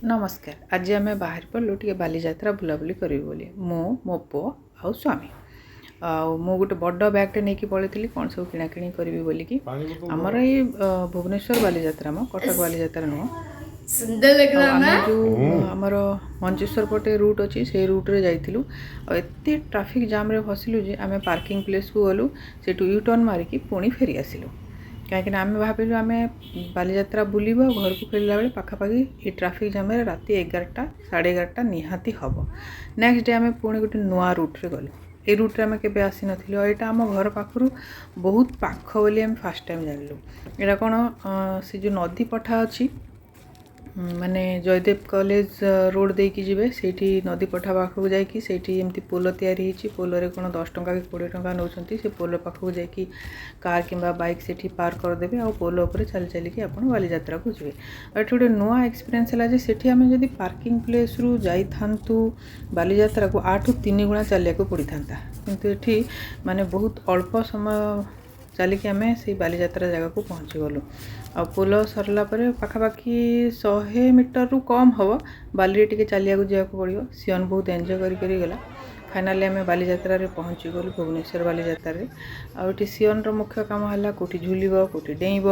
ନମସ୍କାର। ଆଜି ଆମେ ବାହାରି ପଡ଼ିଲୁ ଟିକେ ବାଲିଯାତ୍ରା ବୁଲାବୁଲି କରିବୁ ବୋଲି, ମୁଁ, ମୋ ପୁଅ ଆଉ ସ୍ୱାମୀ। ଆଉ ମୁଁ ଗୋଟେ ବଡ଼ ବ୍ୟାଗ୍ଟେ ନେଇକି ପଳେଇଥିଲି, କ'ଣ ସବୁ କିଣାକିଣି କରିବି ବୋଲିକି। ଆମର ଏଇ ଭୁବନେଶ୍ୱର ବାଲିଯାତ୍ରା, ମ କଟକ ବାଲିଯାତ୍ରା ନୁହଁ। ସୁନ୍ଦର ଲାଗିଲା। ଆଉ ନା। ଆମେ ଯେଉଁ ଆମର ମଞ୍ଚେଶ୍ୱର ପଟେ ରୁଟ୍ ଅଛି, ସେଇ ରୁଟ୍ରେ ଯାଇଥିଲୁ। ଆଉ ଏତେ ଟ୍ରାଫିକ୍ ଜାମ୍ରେ ଫସିଲୁ ଯେ ଆମେ ପାର୍କିଂ ପ୍ଲେସ୍କୁ ଗଲୁ, ସେଠୁ you turn ମାରିକି ପୁଣି ଫେରି ଆସିଲୁ। କାହିଁକିନା ଆମେ ଭାବିଲୁ ଆମେ ବାଲିଯାତ୍ରା ବୁଲିବୁ ଆଉ ଘରକୁ ଫେରିଲା ବେଳେ ପାଖାପାଖି ଏଇ ଟ୍ରାଫିକ୍ ଜାମ୍ରେ ରାତି 11ଟା 11:30 ନିହାତି ହେବ। ନେକ୍ସଟ ଡେ ଆମେ ପୁଣି ଗୋଟେ ନୂଆ ରୁଟ୍ରେ ଗଲୁ। ଏଇ ରୁଟ୍ରେ ଆମେ କେବେ ଆସିନଥିଲୁ ଆଉ ଏଇଟା ଆମ ଘର ପାଖରୁ ବହୁତ ପାଖ ବୋଲି ଆମେ ଫାର୍ଷ୍ଟ ଟାଇମ୍ ଜାଣିଲୁ। ଏଇଟା କ'ଣ, ସେ ଯେଉଁ ନଦୀ ପଠା ଅଛି, ମାନେ ଜୟଦେବ କଲେଜ ରୋଡ଼ ଦେଇକି ଯିବେ, ସେଇଠି ନଦୀ ପଠା ପାଖକୁ ଯାଇକି ସେଇଠି ଏମିତି ପୋଲ ତିଆରି ହେଇଛି। ପୋଲରେ କ'ଣ 10 ଟଙ୍କା କି 20 ଟଙ୍କା ନେଉଛନ୍ତି। ସେ ପୋଲ ପାଖକୁ ଯାଇକି କାର୍ କିମ୍ବା ବାଇକ୍ ସେଠି ପାର୍କ କରିଦେବେ ଆଉ ପୋଲ ଉପରେ ଚାଲି ଚାଲିକି ଆପଣ ବାଲିଯାତ୍ରାକୁ ଯିବେ। ଆଉ ଏଠି ଗୋଟେ ନୂଆ ଏକ୍ସପିରିଏନ୍ସ ହେଲା ଯେ ସେଠି ଆମେ ଯଦି ପାର୍କିଂ ପ୍ଲେସ୍ରୁ ଯାଇଥାନ୍ତୁ ବାଲିଯାତ୍ରାକୁ, ୟାଠୁ ତିନି ଗୁଣା ଚାଲିବାକୁ ପଡ଼ିଥାନ୍ତା। କିନ୍ତୁ ଏଠି ମାନେ ବହୁତ ଅଳ୍ପ ସମୟ ଚାଲିକି ଆମେ ସେଇ ବାଲିଯାତ୍ରା ଜାଗାକୁ ପହଞ୍ଚିଗଲୁ। ଆଉ ପୋଲ ସରିଲା ପରେ ପାଖାପାଖି 100 ମିଟରରୁ କମ୍ ହେବ, ବାଲିରେ ଟିକେ ଚାଲିବାକୁ ଯିବାକୁ ପଡ଼ିବ। ସିଅନ୍ ବହୁତ ଏନ୍ଜୟ କରି କରି ଗଲା। ଫାଇନାଲି ଆମେ ବାଲିଯାତ୍ରାରେ ପହଞ୍ଚିଗଲୁ, ଭୁବନେଶ୍ୱର ବାଲିଯାତ୍ରାରେ। ଆଉ ଏଠି ସିଅନ୍ର ମୁଖ୍ୟ କାମ ହେଲା କେଉଁଠି ଝୁଲିବ, କେଉଁଠି ଡେଇଁବ,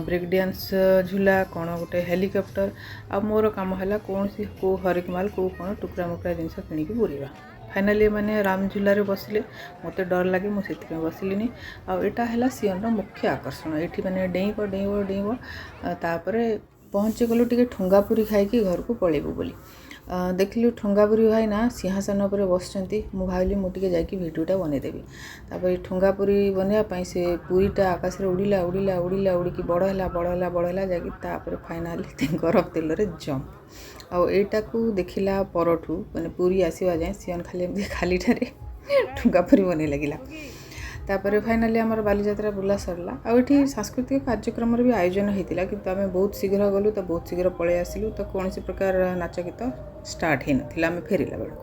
ବ୍ରେକ୍ ଡ୍ୟାନ୍ସ ଝୁଲା, କ'ଣ ଗୋଟେ ହେଲିକପ୍ଟର। ଆଉ ମୋର କାମ ହେଲା କୌଣସି କେଉଁ ହରେକ ମାଲ, କେଉଁ କ'ଣ ଟୁକୁରା ମୁକୁରା ଜିନିଷ କିଣିକି ବୁଲିବା। ଫାଇନାଲି ଏମାନେ ରାମ ଝୁଲାରେ ବସିଲେ। ମୋତେ ଡର ଲାଗେ, ମୁଁ ସେଥିପାଇଁ ବସିଲିନି। ଆଉ ଏଇଟା ହେଲା ସିଅନ୍ର ମୁଖ୍ୟ ଆକର୍ଷଣ। ଏଇଠି ମାନେ ଡେଇଁବ, ଡେଇଁବ, ଡେଇଁବ। ତାପରେ ପହଞ୍ଚିଗଲୁ ଟିକେ ଠୁଙ୍ଗାପୁରୀ ଖାଇକି ଘରକୁ ପଳେଇବୁ ବୋଲି। ଦେଖିଲୁ ଠୁଙ୍ଗାପୁରୀ ଭାଇନା ସିଂହାସନ ଉପରେ ବସିଛନ୍ତି। ମୁଁ ଭାବିଲି ମୁଁ ଟିକେ ଯାଇକି ଭିଡ଼ିଓଟା ବନେଇଦେବି। ତାପରେ ଠୁଙ୍ଗାପୁରୀ ବନେଇବା ପାଇଁ ସେ ପୁରୀଟା ଆକାଶରେ ଉଡ଼ିଲା, ଉଡ଼ିଲା, ଉଡ଼ିଲା, ଉଡ଼ିକି ବଡ଼ ହେଲା, ବଡ଼ ହେଲା, ବଡ଼ ହେଲା, ଯାଇକି ତାପରେ ଫାଇନାଲି ଗରମ ତେଲରେ ଜମ୍ପ। ଆଉ ଏଇଟାକୁ ଦେଖିଲା ପରଠୁ ମାନେ ପୁରୀ ଆସିବା ଯାଏଁ ସିଅନ୍ ଖାଲି ଏମିତି ଖାଲିଟାରେ ଠୁଙ୍ଗାପୁରୀ ବନେଇ ଲାଗିଲା। ତାପରେ ଫାଇନାଲି ଆମର ବାଲିଯାତ୍ରା ବୁଲା ସରିଲା। ଆଉ ଏଠି ସାଂସ୍କୃତିକ କାର୍ଯ୍ୟକ୍ରମର ବି ଆୟୋଜନ ହେଇଥିଲା, କିନ୍ତୁ ଆମେ ବହୁତ ଶୀଘ୍ର ଗଲୁ ତ ବହୁତ ଶୀଘ୍ର ପଳେଇ ଆସିଲୁ, ତ କୌଣସି ପ୍ରକାର ନାଚ ଗୀତ ଷ୍ଟାର୍ଟ ହେଇନଥିଲା ଆମେ ଫେରିଲା ବେଳକୁ।